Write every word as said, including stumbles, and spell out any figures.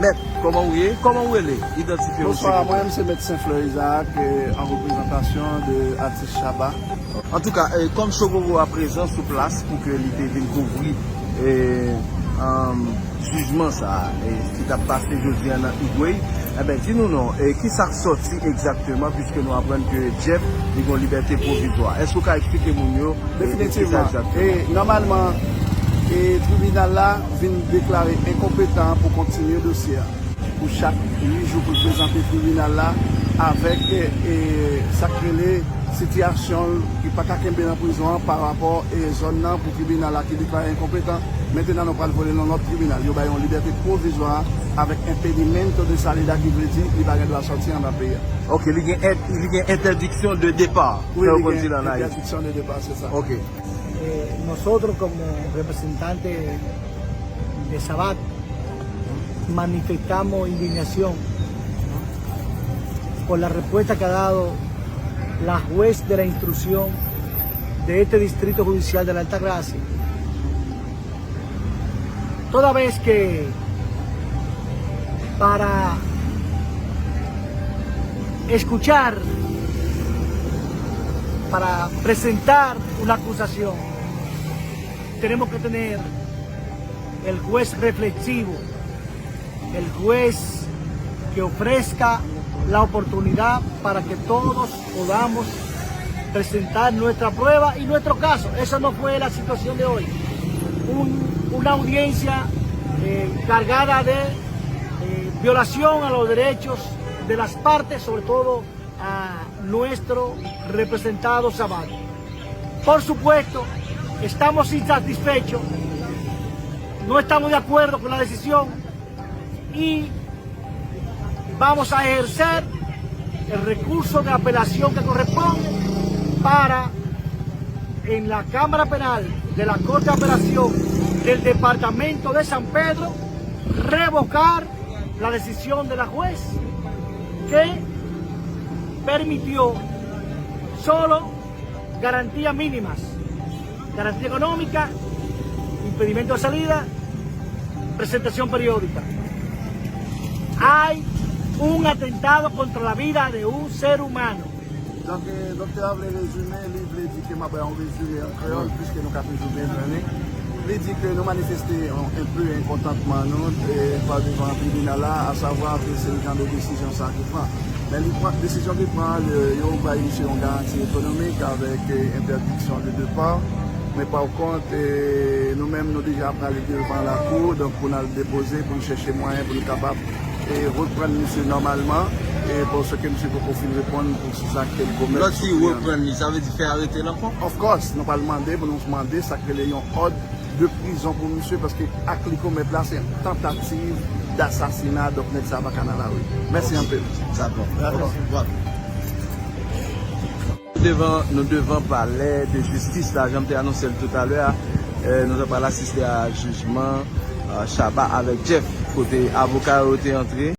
Mèt, kòman w ye? Kòman w rele? Idantifye w, silvouplè. Bonswa, mwen menm se Mèt Saint Fleur Isaac, euh, an reprezantasyon de atis Shabba. Antouka, eh, kòm Chogogo a prezan sou plas pou ke li te vin kouvri, eh, um, jijman sa a, eh, ki t ap pase jodi a nan Higüey, enben, di nou non, eh, ki sa k sòti egzakteman, piske nou aprann ke Jeff, li gen yon libète pwovizwa. Èske w ka eksplike moun yo, eh, eh, ki sa egzakteman? Definitivman. E nòmalman, e tribinal la vin deklare enkonpetan pou kontinye dosye a. Pou chak uit jou pou l prezante tribinal la avèk, e, e, sa k rele sitiyasyon l ki pa ka kenbe nan prizon an pa rapò, e, zòn nan pou tribinal la ki deklare enkonpetan. Mentenan nou pral voye l nan lòt tribinal. Yo bay yon libète pwovizwa avèk impedimento de salida ki vle di li pa gen dwa sòti anndan peyi a. Ok, li gen, li gen entèdiksyon de depa. Wi, li gen entèdiksyon de depa, se sa. Ok. Eh, nosotros como representantes de Sabat manifestamos indignación, ¿no?, por la respuesta que ha dado la juez de la instrucción de este distrito judicial de la Altagracia, toda vez que para escuchar, para presentar una acusación, tenemos que tener el juez reflexivo, el juez que ofrezca la oportunidad para que todos podamos presentar nuestra prueba y nuestro caso. Esa no fue la situación de hoy. Un, una audiencia, eh, cargada de, eh, violación a los derechos de las partes, sobre todo a nuestro representado Sabat. Por supuesto, estamos insatisfechos, no estamos de acuerdo con la decisión y vamos a ejercer el recurso de apelación que corresponde para en la Cámara Penal de la Corte de Apelación del Departamento de San Pedro revocar la decisión de la juez que permitió solo garantías mínimas, garantía económica, impedimento de salida, presentación periódica. Hay un atentado contra la vida de un ser humano. Donk, eh, doktè a vle rezime, li vle di ke m ap bay yon rezime an kreyòl, piske nou ka toujou byen jwenn li. Li di ke nou manifeste yon, un peu enkontantman nou, eh, pa devan tribinal la, asavwa ke se jan de desizyon sa ki pran. Men li pran, desizyon li pran, eh, yo bay misye yon garanti ekonomik avèk, eh, entèdiksyon de depa. Men pa kont, eh, nou menm nou deja prale devan lakou, donk pou n al depoze, pou n chèche mwayen pou n kapab e reprann misye nòmalman, e paske misye poko fin reponn pou zak ke l komèt sou kliyan. Lè w di reprann li, sa vle di fè arete l ankò? Of course, nou pral mande pou nou mande sa k rele yon òd de prizon pou misye, paske ak li komèt la, se yon tantativ dasasina, donk nèg sa pa ka nan lari. Mèsi anpil. Dakò. Dakò. Devan, nou devan palè de jistis la, jan m te anonse l toutalè a, eh, nou ta pral asiste a jijman, eh, Shabba avèk Jeff, kote avoka yo te antre.